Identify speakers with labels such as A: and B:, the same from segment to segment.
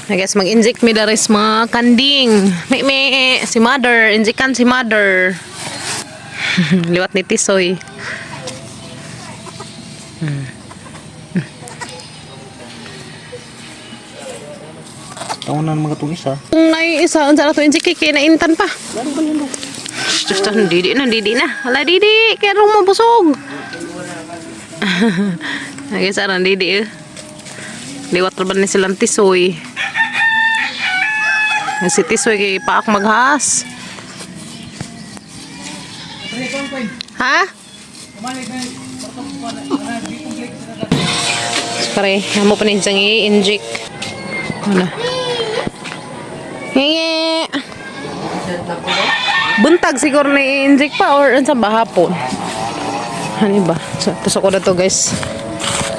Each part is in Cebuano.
A: Na guys, mag-inject mi diri sa mga kanding. May may si mother, injectan si mother. Liwat ni Tisoy.
B: Taonan mga itong isa.
A: Kung nai isa unsa na to inject kay naintan pa. Diyos, Diyos, didi na, didi na. Hala, didi, kaya rong mabusog. Ay, aran, didi eh. Liwat ra ba ni silang Tisoy? Ay, si Tisoy kay paak maghas. Ha? Pare, amo pa ni siyang i-inject. Ano? Ngingi! Buntag siguro na i-inject pa or unsa ba hapon? Ano ba? So, tusok ko na to, guys.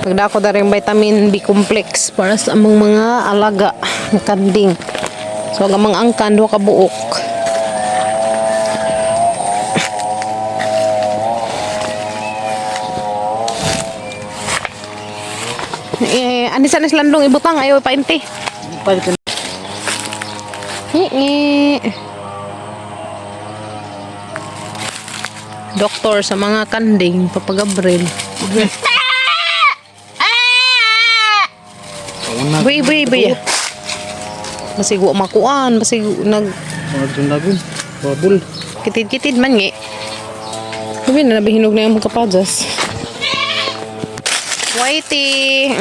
A: Pagdako na rin vitamin B complex para sa among mga alaga nga kanding. So, ang amang angkan, duha ka buok. Eh, ani sa landong ibutang ayaw painti.
B: Palit.
A: Ngi. Doktor sa mga kanding, Papa Gabriel.
B: Taonan.
A: Buy, buy, buy. Basig wa makuan, basig nag
B: Mga sundagon. Babul.
A: Kitid-kitid man ngi. Sabi na nabihinog na yung mga kapajas. Whitey.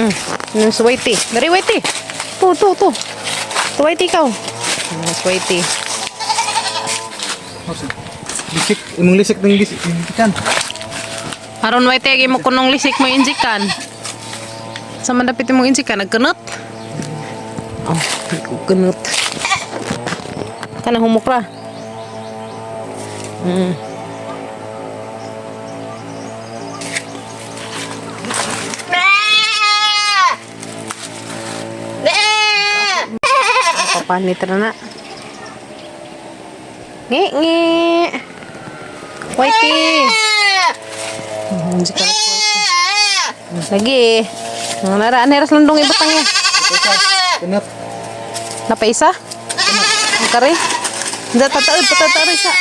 A: Ano sa whitey? Dari whitey. To, to, to. To whitey ka. Ano sa whitey?
B: Lisik. Imong lisik ng lisik. Ikan.
A: Aron whitey, agi mo kunong lisik mo injikan. Sa mandapit mong injikan, nagkunot. Oh, nagkunot. Kana humukra. Papanit ra na. Ngi ngi. Whitey. Hindi ka na. Lagi. Nara, aneras landong ibutang ya.
B: Kanat.
A: Napaisa? Ang kare? Hindi, tataod, tataod isa.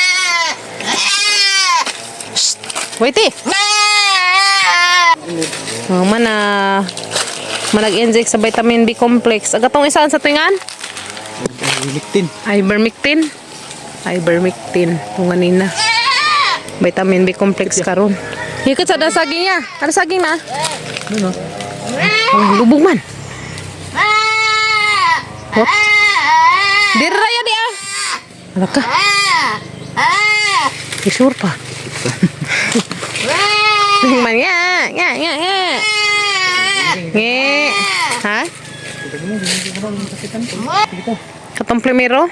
A: Shh! Whitey! Oh, mana manag-inject sa vitamin B complex. Agatong isaan sa tingan?
B: Liktin.
A: Ivermectin. Ivermectin. Kung kanina. Vitamin B complex karon. Hikot sa dasaging niya. Ano saging na?
B: Ano?
A: Oh, lubog man. What? Dira ya dia. Ano ka? Isur pa. Man nga, nga, nga, nga. Nge. Ha? Katong primero?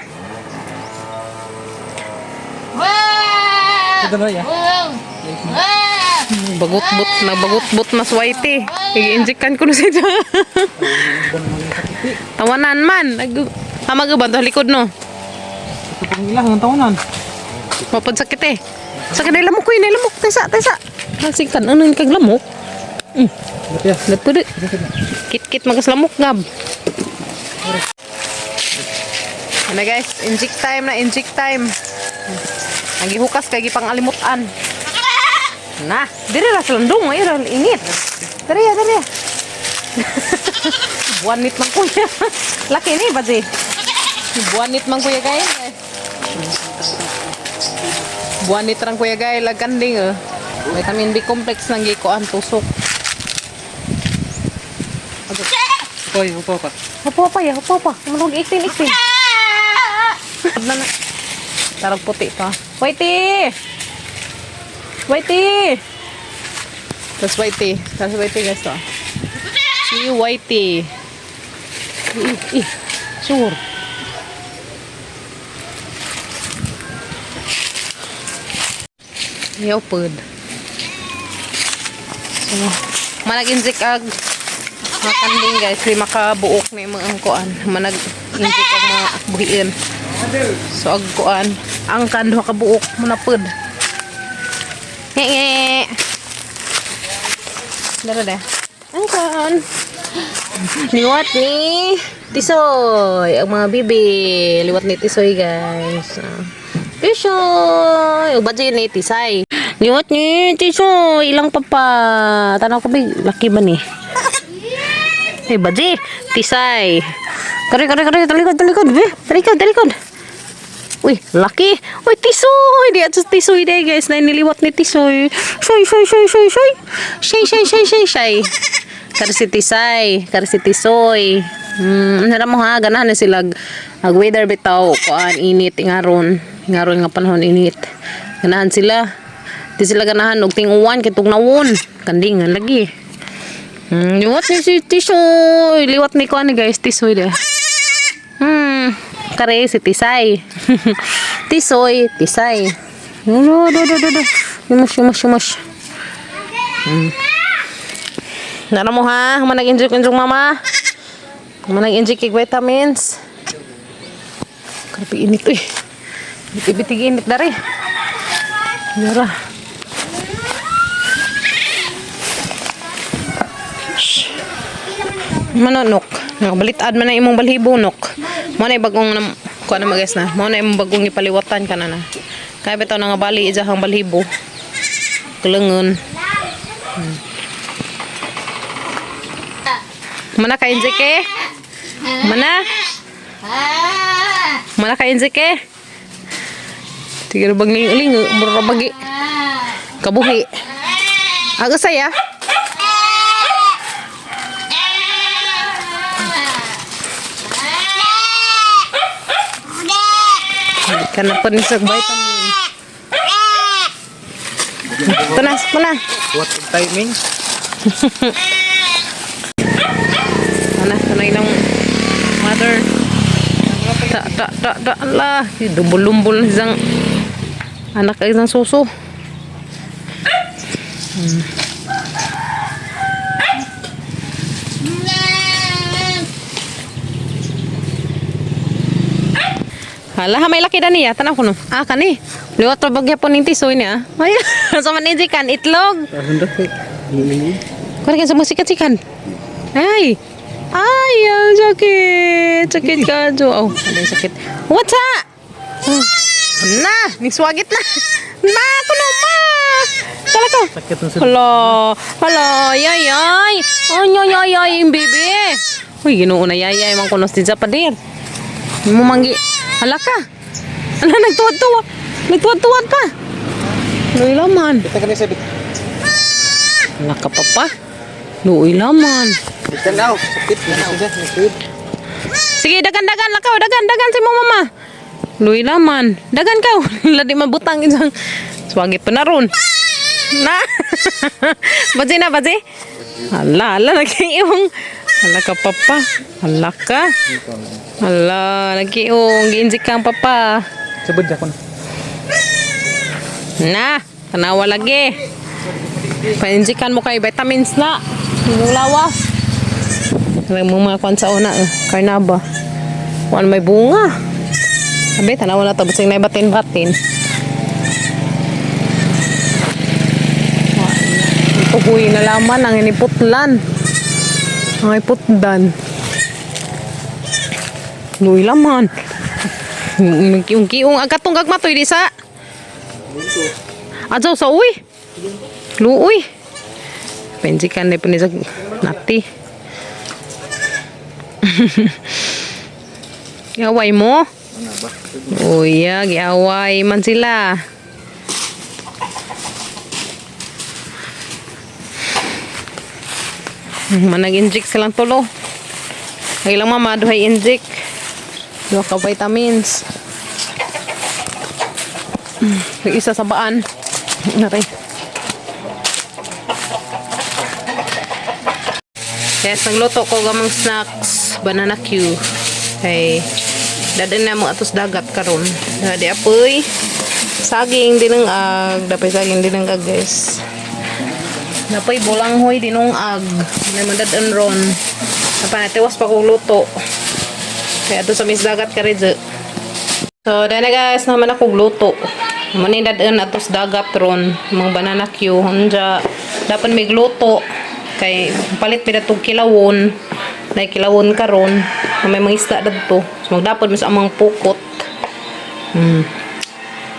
B: Ito na ya.
A: Bagot-bot na bagot-bot mas whitey. I-injectan ko na siya. Tawanan man. Nag Tama ba to likod no?
B: Ito pang ilang ang taonan.
A: Mapadsakit eh. Sakit na lamok ko yun, lamok. Tesa, tesa. Nasingkan, ano yung kag lamok?
B: Ito ya.
A: Napudi. Kit-kit magas lamok, gab. Ano guys, inject time na, inject time. Nagihukas kay gipang alimutan. Na, diri ra sa landong, ay ra init. Diri ya, diri ya. Buwanit man kuya. Laki ni ba di? Buwanit man kuya kay. Buwanit rang kuya gay laganding eh. Vitamin B complex nang gikuan tusok.
B: Upoy, upo ka.
A: Upo pa ya, upo pa. Manog 18, 18. Na na. Tarag puti pa. Whitey! Whitey! Tapos whitey. Tapos whitey guys to. Si Whitey. Eh, eh. Sure. Yaw pod. So, manag-inject ag mga kanding guys, di makabuok na yung mga angkuan. Manag-inject ang mga buhiin. So ag kuan, ang kan duha ka buok manapod. Nge. Dara de. Angkan. Liwat ni Tisoy. Ang mga bibi. Liwat ni Tisoy, guys. Ah. Tisoy! Ug badyo ni Tisay. Liwat ni Tisoy. Ilang papa. Tanaw ko ba, laki ba ni? Eh, badyo. Tisay. Kare, kare, kare. Talikod, talikod. Be. Talikod, talikod. Uy, laki. Uy, Tisoy. Di at Tisoy day, guys. Na niliwat ni Tisoy. Soy, soy, soy, soy, soy. Shay, shay, shay, shay, shay. Kare si Tisay. Kare si Tisoy. Nara mo ha, ganahan na sila ag weather bitaw kuan init ingaron. Ingaron nga panahon init. Ganahan sila. Di sila ganahan og tinguan kay tugnawon. Kandingan lagi. Liwat ni si Tisoy. Liwat ni kuan ni guys, Tisoy da. Kare si Tisay. Tisoy, Tisay. Do do do do do. Yumush yumush yumush. Nara mo ha, human nag-inject inject mama. Human nag-inject kay vitamins. Grabe init uy. Biti-biti init dari. Nara. Shh. Manonok. Nakabalit-ad man na imong balhibo nok. Mo na bagong nam kuan na guys na. Mo na imong bagong ipaliwatan ka na na. Kaya bitaw na nga bali ijahang balhibo. Kalangon. Mana ka injeke? Mana? Mana ka injeke? Tiga bang ling mura bagi. Kabuhi. Aga saya. Ka na pa ni sa vitamin. Ito na, ito na.
B: What timing?
A: Ana, ito na ilang mother. Ta, ta, ta, ta, ala. Dumbol-lumbol na isang anak ay isang suso. Hala, may laki na niya. Tanaw ko no. Ah, kani. Liwat pa bagya po ninti soy niya. Ay, sa man kan itlog. Kuha ka sa mga sikat-sikan. Ay! Ay, ang sakit. Sakit ka, Jo. Oh, ano yung sakit? What's up? Na! Niswagit na! Ma! Kuno, ma! Kala ko.
B: Sakit na sila.
A: Hala! Hala! Yay, ay! Ay, ay, ay, ay, yung baby! Uy, ginoo na yay, ay, mang kunos din sa pader. Mo manggi. Hala ka! Hala, nagtuwad-tuwad. Nagtuwad-tuwad pa. Luy laman.
B: Bita ka na sa bita.
A: Hala ka pa pa. Luy laman.
B: Bita na. Sakit na sila. Sakit.
A: Sige, dagan-dagan lakaw, dagan, dagan si mo mama. Luy laman. Dagan ka. Ladi mabutang isang swagit pa na ron. Na. Baje na, baje. Hala, hala, nagkiiong. Hala ka, papa. Hala ka. Hala, nagkiiong. Giinjik kang papa.
B: Sabad ako na.
A: Na, tanawa lagi. Painjikan mo kay vitamins na. Yung lawas. Alam mo mga kwan sa una, eh. Karnaba. Kuan may bunga. Sabi, tanawa na to. Basing na batin-batin. Tukoy na laman ang iniputlan. Ang iputdan. Luy laman. Yung kiung agatong gagmatoy di sa. Adyaw sa uy. Luoy. Penjikan na po ni sa nati. Giaway mo? Uy, ya, giaway man sila. Manag-inject silang tulo. Ay lang mama, duhay inject. Duha ka vitamins. Yung isa sa baan. Naray. Yes, nagluto ko gamang snacks, banana Q. Kay dadan na mo atos dagat karon. Dadi apoy. Saging dinungag, dapay saging dinungag, guys. Dapay bulanghoy dinungag. May madad ron. Dapat natiwas pa kong luto. Kaya ato sa mis dagat karidyo. So, dahil na guys, naman ako luto. Naman ni dadaan atos dagat ron. Mga banana Q, hunja. Dapat may gluto. Kay palit pila tug kilawon. Nay kilawon karon. Na may mga isda dadto. So magdapod mi sa among pukot.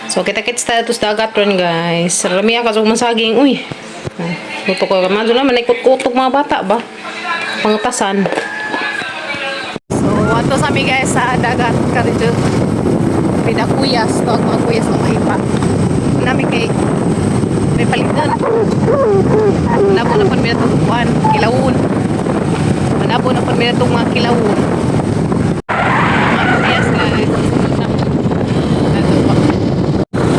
A: So kita-kits tayo to sa dagat ron, guys. Rami ka sa saging. Uy. Ay, luto ko man lang man ikot-kutok mga bata ba. Pangtasan. So ato sa mi, guys, sa dagat karidyo. Pinakuyas to ang mga kuyas ng maipa. Nami kay may palitan. Manabo na pud mi natong kuan, kilawon. Manabo na pud mi natong mga kilawon. Mga kuyas, guys. Ato pa.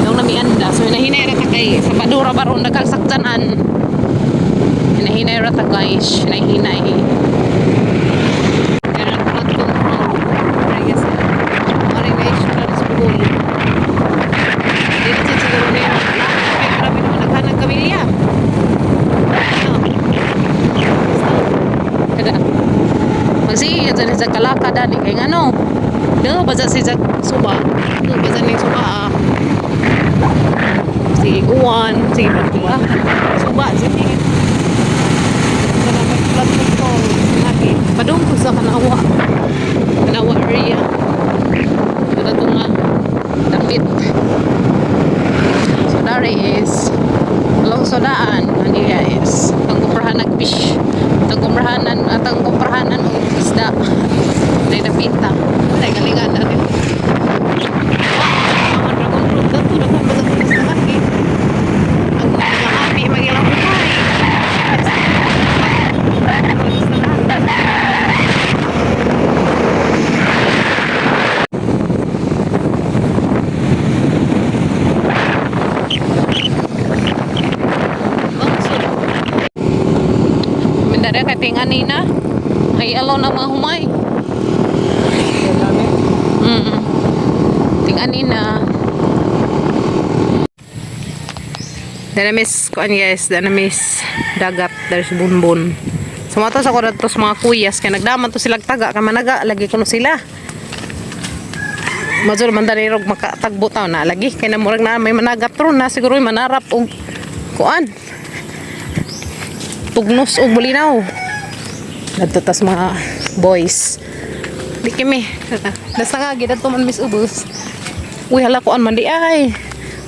A: Daw na mianda. So hinahinay ra ta kay sa Badura baron daghang sakyanan. Hinahinay ra ta, guys. Hinahinay. Kaya flood control. I guess. Mara na issue na sa Bohol. Dili siya siguro na yun. Kaya grabe naman naghanag kamilya. Ano? Kada. Magsige ka dyan sa kalaka dani kay ngano. Daw ba si Jack suba? Daw ba ning suba ah. Sige uwan, sige pagkuha. Suba sige. Kana may flood control lagi. Padung ko sa Kanawa. Kanawa area. Kada to nga dapit. So dari is along Sodaan, ani is tangkumrahan nagfish. Tangkumrahanan at tangkumrahanan og isda. Nay dapita. Nay galingan dali. Mga dragon fruit dato daghan ba sa isda kaki? Ang mga happy magilang buhay. Mindara kay tingani na. Ay alaw na mga humay. Tingani na. Danamis kuan, guys, danamis dagat there's bunbun. Sumato sa ko dadto sa mga kuyas kay nagdaman to sila taga kay managa lagi kuno sila. Major man dali rog makatagbo taw na lagi kay namurag na may managat ron na siguro manarap og kuan. Tugnos og bulinaw. Dadto tas mga boys. Di kami. Basta nga gidadto man mis ubos. Uy, hala, kuan man di ay.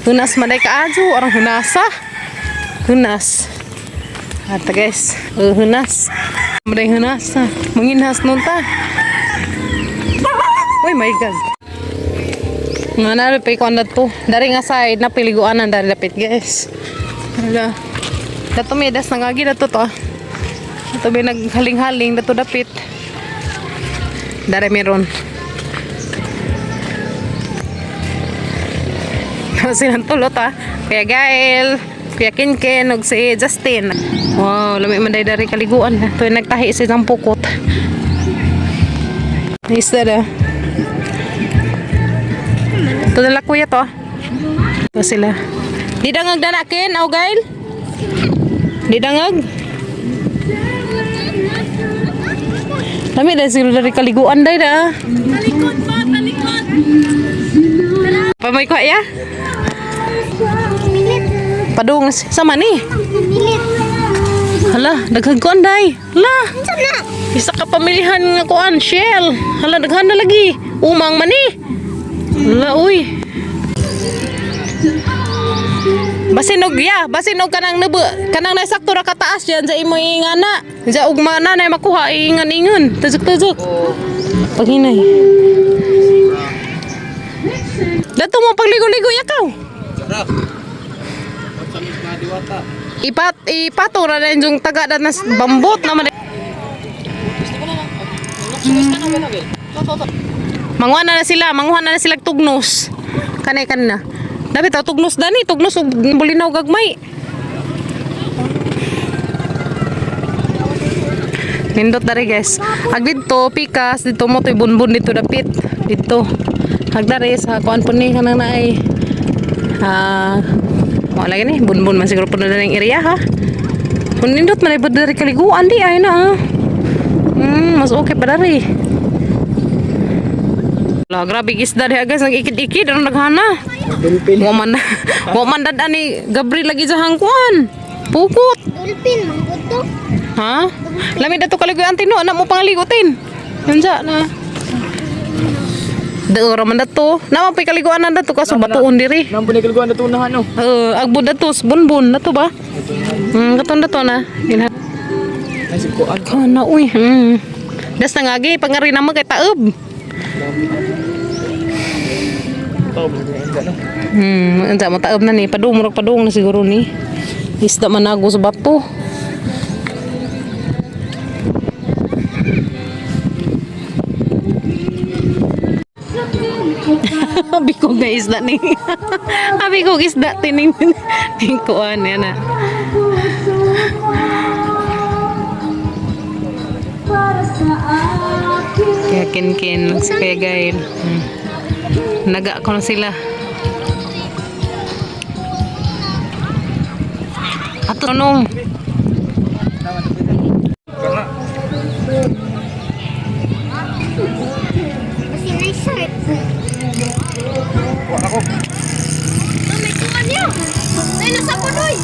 A: Hunas man day kaadyo, arang hunasa. Hunas. Ata, guys, hunas. Maday hunas. Manginhas nun ta. Uy, my God. Nga na pa kuan to. Dari nga side na piliguanan dari dapit, guys. Hala. Dato may das nangagi dato to. Dato may naghaling-haling dato dapit. Dari meron. Silang tulot ah. Kuya Gael, Kuya Kinkin, ug si Justin. Wow, lami man day dari kaliguan. Ito yung nagtahi sa isang pukot. Nice da. Ito nila kuya to ah. Ito sila. Di dangag danakin, aw Gael? Di dangag? Lami dahil siguro dari kaliguan day da.
C: Talikod ba? Talikod!
A: Pamay ko ya?
C: Pilit!
A: Padung sama ni.
C: Pilit!
A: Hala, daghan kuan day. Hala.
C: Saan na?
A: Isa ka pamilihan nga kuan, shell. Hala, daghan na lagi. Umang mani. Hala, uy. Basinog ya, basinog kanang nebe, kanang nasakto ra kataas diyan sa imo ingana. Sa ugma na na makuha ingan ingon. Tuzok-tuzok. Paghinay. Dato mo pagligo-ligo yakaw.
B: Sarap. Matamis na diwata.
A: Ipat ipato ra na yung taga na bambot naman. Manguha na na sila, manguha na na sila tugnos. Kanay kanina. Dapat ta tugnos dani, tugnos og bulinaw gagmay. Nindot dari, guys. Ag didto pikas didto mo to'y bunbun dito dapit didto. Ag dari sa kuan po ni kanang naay. Ah, wala gani bunbun man siguro po na ning area ha. Kung nindot man ay dari kaliguan di ay na. Ah. Mas okay pa dari. La, grabe isda diha, guys, nag-ikid-ikid ano naghana.
B: Dolphin.
A: Wa man dad ani Gabriel lagi sa hangkuan. Pukot.
C: Dolphin, mangguto.
A: Ha? Lami dato kaliguan tino, anak mo pangaligutin. Unsa na? Daora man dato. Naman pa'y kaliguan na dato kaso batuon diri.
B: Nang punikalguan na tunahan no.
A: Agbo dato, bunbun dato ba? Katon dato na. Ginha.
B: Nasib ko an.
A: Kana uy. Das na ngagi pangari na mo kay taob.
B: Tao ba sa no.
A: Unsa mo taob na ni padung murag padung na siguro ni. Isda manago sa bato. Abi ko nga isda ni. Abi ko isda tining ning kuan yan na. Kaya kin-kin, si Kuya Gail. Naga ko na sila. Ato nung.
C: Kasi nice shirt.
B: Wa ako.
C: May kuwan niyo. Ay, nasa punoy.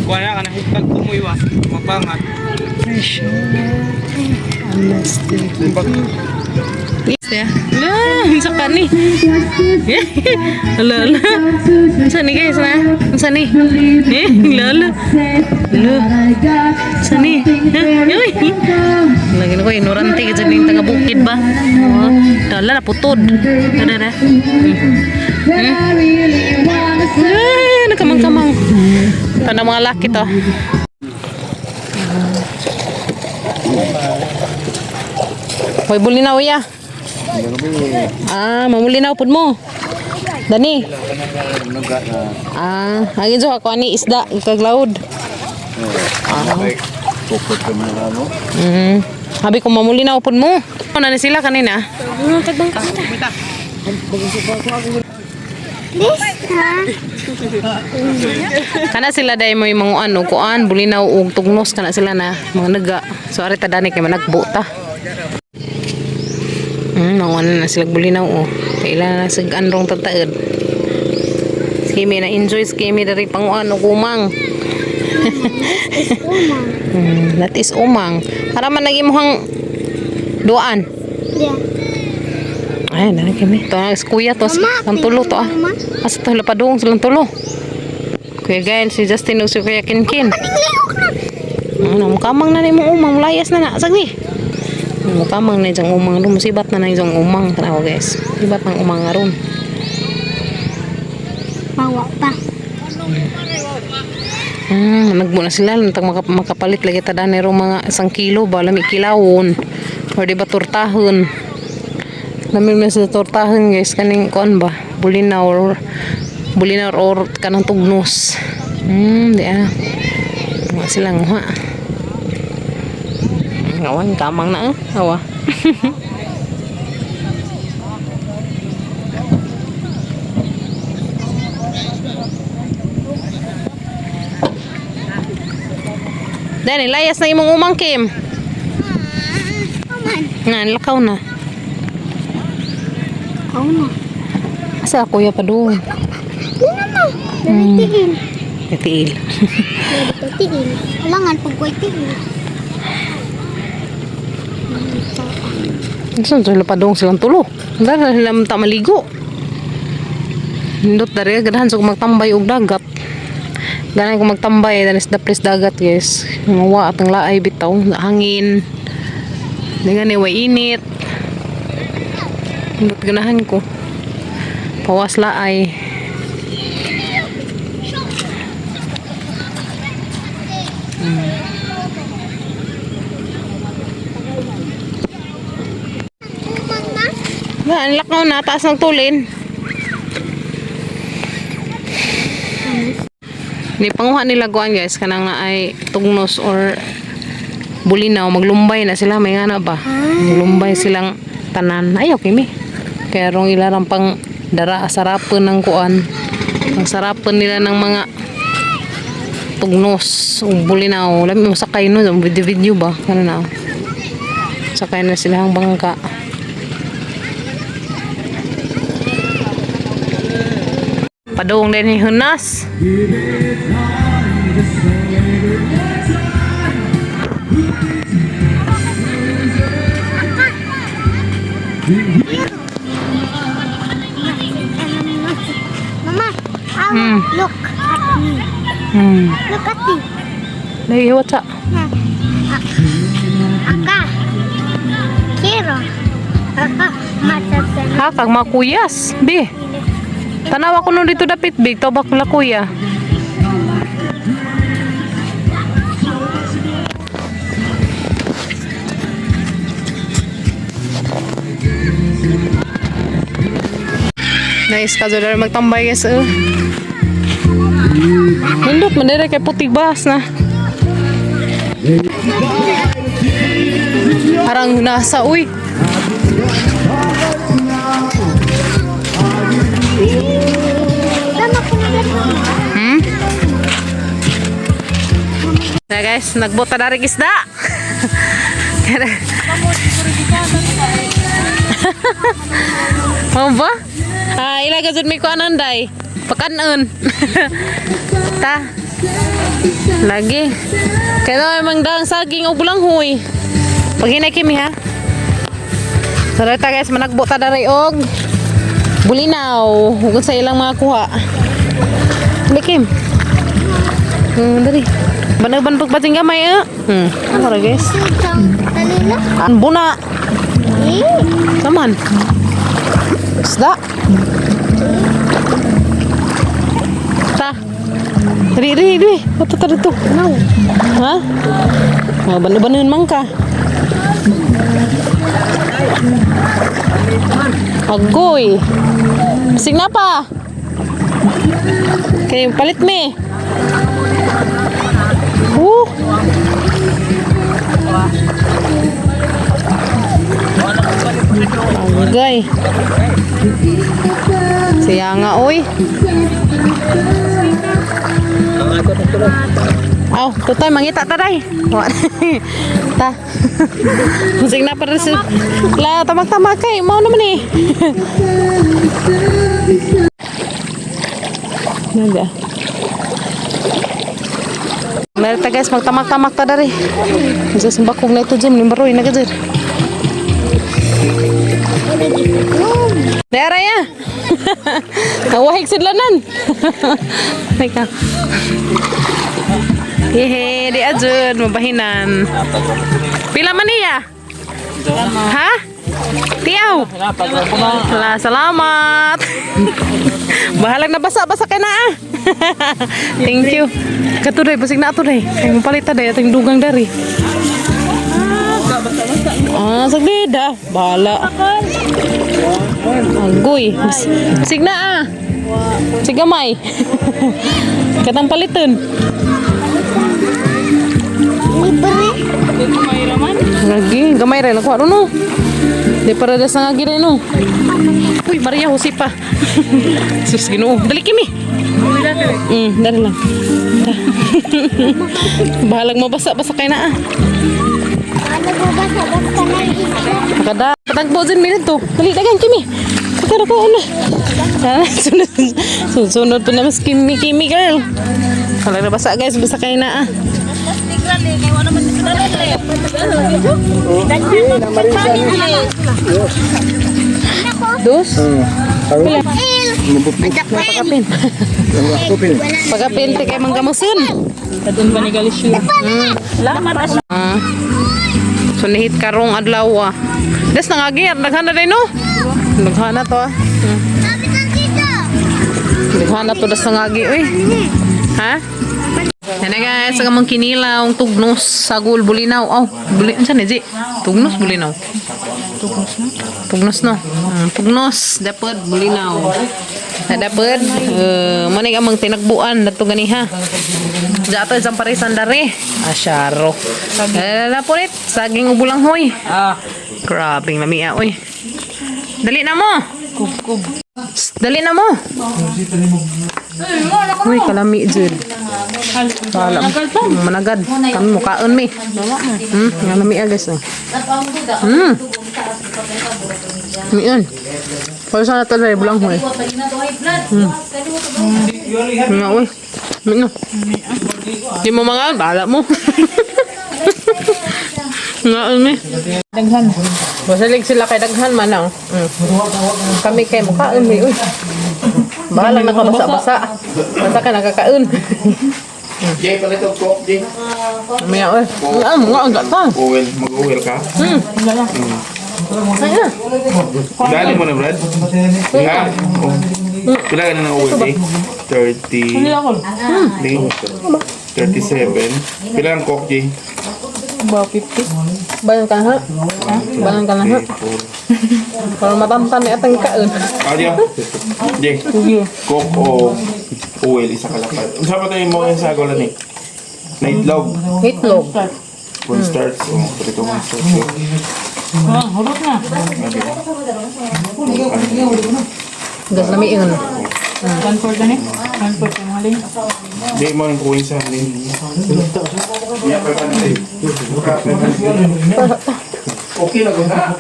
B: Kuha na kana higtag ko mo iwas. Mapangat. Bag.
A: Yes, ya. La, unsa ka ni? Ala, ala. Unsa ni guys na? Unsa ni? Eh, lala. Ala. Unsa ni? Ha? Uy. Lagi na ko ignorante ka dyan yung taga bukid ba? Oh, dala na putod. Dala na. Ah, nakamang-kamang. Tanda mga laki to. Hoy, bulinaw ya. Ah, mamulinaw pud mo. Dani. Ah, agin so ako ani isda kaglaod.
D: Pupot ka man mo.
A: Habi ko mamulinaw pud mo. Ano na sila kanina? Kana sila dai mo yung mga ano kuan bulinaw ug tugnos kana sila na mga naga. So ari ta dani kay managbo ta. Mga ano na sila bulinaw oh. Kaila na sig anrong tataed. Skimi na enjoy skimi dari panguan og umang. That is umang. Para man nagi muhang duan.
C: Yeah.
A: Ay, nana kami. To ang kuya to ang tulo to ah. Asa to padung silang tulo. Kuya Gael, si Justin ug si Kuya Kinkin. Ano, mukamang na nimo umang layas na na. Sagdi. Mukamang na diyang umang ron. Musibat na na diyang umang. Tanaw guys. Musibat ng umang aron.
C: Bawa pa.
A: Nagbo na sila. Nantang makapalit lagi ta dani ro mga 1 kilo ba lami kilawon. Or di ba tortahon. Lami na sa tortahon guys kaning kuan ba bulinaw or bulinaw or kanang tugnos. Di ah. Mga sila nguha. Ngawan kamang na ah. Awa. Dani, layas na imong umang Kim.
C: Aman.
A: Na, lakaw na.
C: Kau na.
A: Asa kuya pa doon?
C: Di naman. Tiil.
A: Tiil.
C: Tiil. Alangan pag ko'y tiil.
A: Saan sila pa doon silang tulo? Dara sila ta maligo. Nindot dari ganahan so magtambay og dagat. Ganahan ko magtambay dani sa daplis dagat guys. Mawa atang laay bitaw, hangin. Di gani way init. Nindot ganahan ko. Pawas laay.
C: Umang na.
A: Na, ang lakaw na, taas ng tulin. Ni panguha nila guan guys kanang na ay tugnos or bulinaw maglumbay na sila may ngana ba maglumbay silang tanan ayaw kimi kaya rong ilarang pang dara sarapan ng kuan ang sarapan nila ng mga Tugnos ug Bulinaw. Lami mo sakay no, video video ba? Ano na? Sakay na sila ang bangka. Padung din ni Hunas.
C: Mama, look at me. Look at me.
A: Lagi what's up?
C: Aka. Kiro. Aka. Matatan.
A: Ha, kag makuyas. Bi. Tanawa ko nun dito dapit, bi. Tobak la kuya. Nice ka dyan magtambay guys. Eh. Nindot man dire kay puti bas na. Arang nasa uy.
C: Tama ko na ganun.
A: Na guys, nagbota na rin isda. Mao ba? Ah, ila gazud mi ko ananday. Pakanon. Ta. Lagi. Kaya naman mangdang saging o bulanghoy. Paghinay kimi ha. Tara ta guys, managbota na rin og bulinaw. Ug sa ilang mga kuha. Dali, Kim. Dali. Banag-banag pa gamay eh. Ano ra guys?
C: Talila.
A: Ang buna.
C: Eh.
A: Saman. Isda. Ta. Dali, dali, dali. Ato ta dito. Ha? Oh, banu-banuhin man ka. Agoy. Bisig na pa. Okay, palit me. Woo! Agay. Siya nga, oy. Aw, tutay, mangita taday. Wa. Ta. Musig na para sa... La, tamak-tamak kay. Mao naman eh. Naga. Meron ta guys, magtamak-tamak ta dari. Sa simbakog na ito, Jim. Nimbaroy na ka dyan. Dara ya. Kawahig sidlanan. Teka. Hehe, di ajud mabahinan. Pila man niya? Ha? Tiaw. Wala, salamat. Bahalag na basa-basa kay na ah. Thank you. Katuray, basig na aturay. Ay, mapalita day ating dugang dari. Ah, saglit ah. Bahala. Agoy. Sig na ah. Sig gamay. Katang paliton.
C: Libre.
A: Lagi, gamay rin. Nakuha rin no. Di para das nga rin no. Uy, Maria Jose pa. Sus, ginoo. Dali kimi. Dali lang. Ta. Bahalag mabasa-basa kay na ah.
C: Ano ba sa basta na isla?
A: Kada, patagbo din mi dito. Dali dagan kimi. Pagkara ko una. Sana sunod sunod pa na mas kimi kimi girl. Wala na basa guys, basa kayo na ah. Dos? Pila? Pagapin. Pagapin ti kay manggamusin. Ah. So nihit karong adlaw ah. Des nangagir, daghana day no. Daghana to ah.
C: Sabi ng tito.
A: Daghana to das nangagi oy. Ha? Yan na guys, ang among kinilaw, ang tugnos, sagol, bulinaw. Oh, buli, unsa ni Ji? Tugnos, bulinaw. Tugnos no? Tugnos no. Tugnos, dapat bulinaw. Na dapat, manig among tinagbuan dato ganiha. Jato isang parisan dari. Asyaro. Lala po saging ubulang hoy.
B: Ah.
A: Grabe lamia oy. Dali na mo.
B: Kub-kub.
A: Shh, dali na mo. Uy, kalami jud. Bahala. Managad. Kami mukaon mi. Nga lami ah, guys. Oh. Miun. Pero sana to dahil bulang hoy. Nga uy. Mino. Di mo mga bahala mo. Nga mi.
D: Daghan.
A: Masalig sila kay daghan man lang. Kami kay mukaon mi uy. Bahala na kabasa-basa. Basta ka nakakaon.
E: Jay, palit og coke, Jay.
A: Maya uy. Nga mga ang gata.
E: Uwel, mag-uwel ka.
A: Ayun.
E: Dali mo na, Brad. Ha? Oh. Pila ka na ng uwel, Jay? 30. Di. 37. Pila ang coke, Jay?
D: Ba 50.
A: Bayan ka na ha. Bayan ka na ha. Para matamtan ni atang kaon.
E: Ah, Jay. Jay. Coke o uwel, isa ka lapad. Unsa pa tayo mo yung sago lang eh? Na itlog.
A: Itlog.
E: Cornstarch. Oh, palit og cornstarch.
D: Ah, hurot na.
A: Gas lami yun.
D: 1/4 na ni. 1/4 ang halin.
E: Jay, mo yung kuwin sa amin. Okay na ko na.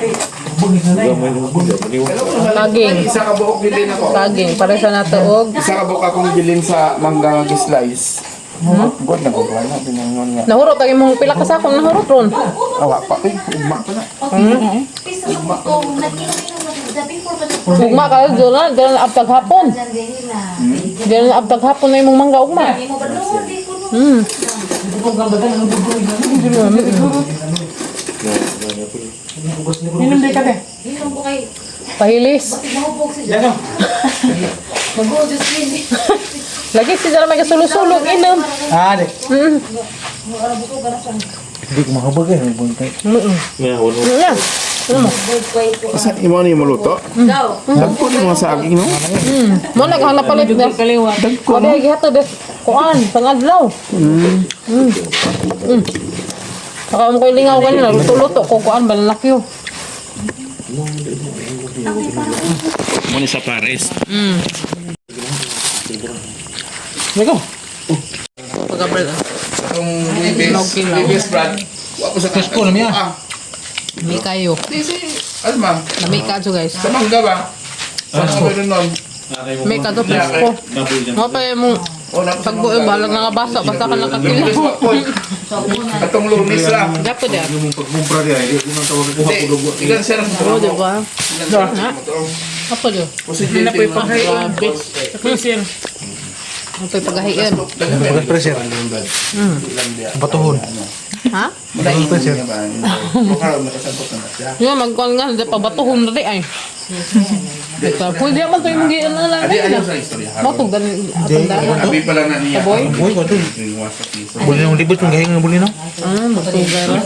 A: Saging.
E: Isa ka buok bilin ako.
A: Saging. Para sa natuog.
E: Isa ka buok akong bilin sa mangga nga slice. God na ko na pinangon nga.
A: Nahurot ang imong pila ka sakong nahurot ron.
E: Awa pa eh, ugma pa na.
A: Ugma ka doon na, doon na abtag hapon. Doon na abtag hapon na imong mangga ugma.
D: Minom di ka te.
A: Pahilis. Lagi si dala may kasulog-sulog inom.
F: Ah, di. Hindi ko makabag eh. Buntay.
A: Yeah.
E: Asa imo ni maluto? Dagko ni mga saging no.
A: Mo naghanap palit na.
D: Kaliwa.
A: Wala gihatod des kuan pangadlaw. Saka mo koy lingaw kanina luto-luto ko kuan balalakyo.
E: Mo ni sa pares.
F: Lego.
A: Pagka-bread.
E: Atong Wibes, Wibes Brad. Wa ko sa
F: Presko na miya.
E: Ah,
A: May kayo.
E: di si Alma,
A: Lami ka guys.
E: sa mangga ba? Sa mangga rin nun.
A: May ka presko. Mo pa imong
E: O, na sa
A: pagbuo
E: mangga.
A: balag nga basa basta ka
E: Lunes
A: nakakilaw.
E: wa ko. Atong Lunes ra.
A: Dapat ya.
F: Yung pagkumpra diya, hindi ko nang tawag kuha
E: Di,
F: ko dugo.
E: ilan siya ng
A: Oo, di ba?
E: Ilan siya ng motor.
A: Apa do?
E: Posible din.
A: Grabe.
D: Sa freezer.
A: Ano pa'y paghahiin?
F: Bagas pressure. Batuhon.
A: Ha?
F: Bagas pressure.
A: Yung magkuhan nga, hindi pa batuhon na di ay. Pwede naman ito yung mag-ian na lang.
E: Adi, ayaw sa istorya.
A: Matog, ganin. Atong daan.
E: Abi pala na niya.
A: Boy?
F: Boy, ko to. Buli ng libot, yung gahing ng buli no?
A: Ah, matugay ra.